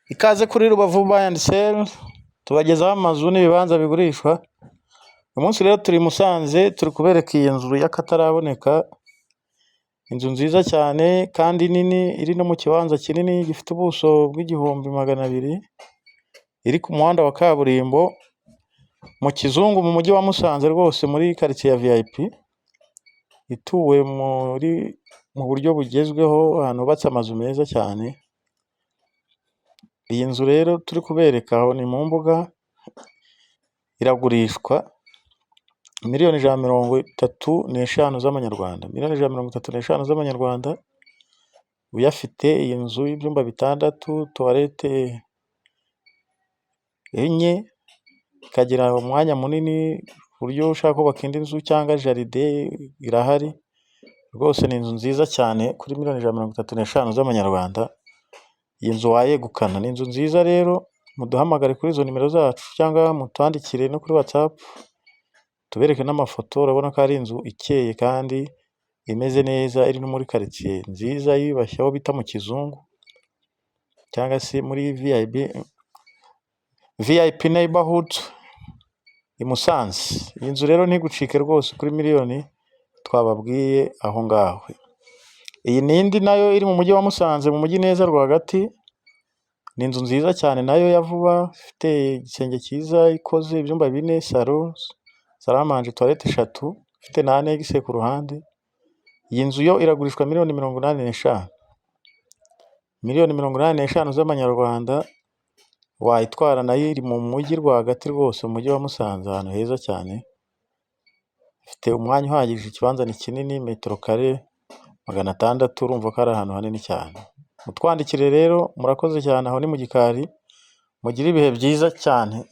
Ikaze kuri Rubavu Buy and Sell, tubagezaho amazu n'ibibanza bigurishwa. Uyu munsi rero turi i Musanze, turi kubereka iyi nzu y'akataraboneka, inzu nziza cyane kandi nini, iri no mu kibanza kinini gifite ubuso bw'1200, iri ku muhanda wa kaburimbo, mu Kizungu mu mujyi wa Musanze rwose muri karitsiye ya VIP, ituwe mu buryo bugezweho, ahantu hubatse amazu meza cyane. Iyi nzu rero turi kubereka aho ni mu mbuga, iragurishwa miliyoni 135 z'amanyarwanda, miliyoni 135 z'amanyarwanda, uyafite iyi nzu y'ibyumba bitandatu, tuwarete enye, ikagira umwanya munini ku buryo ushaka kubaka indi nzu cyangwa jaride irahari, rwose ni inzu nziza cyane kuri miliyoni 135 z'amanyarwanda, iyi nzu wayegukana. Ni inzu nziza rero, muduhamagare kuri izo nimero zacu cyangwa mutwandikire no kuri WhatsApp, tubereke n'amafoto, urabona ko ari inzu ikeye kandi imeze neza, iri no muri karitsiye nziza yiyubashye aho bita mu Kizungu cyangwa se muri VIP neighborhood i Musanze. Iyi nzu rero ntigucike rwose kuri miliyoni twababwiye aho ngaho. Iyi ni indi nayo iri mu mujyi wa Musanze, mu mujyi neza rwagati, ni inzu nziza cyane nayo ya vuba, ifite igisenge cyiza, ikoze ibyumba bine, salo, salle à manger, toilette eshatu, ifite na annexe ku ruhande. Iyi nzu yo iragurishwa miliyoni 85, miliyoni 85 z'amanyarwanda wayitwara, nayo iri mu mujyi rwagati rwose, mu mujyi wa Musanze ahantu heza cyane, ifite umwanya uhagije, ikibanza ni kinini, metero kare 600, urumva ko ari ahantu hanini cyane. Mutwandikire rero, murakoze cyane, aho ni mu gikari, mugire ibihe byiza cyane.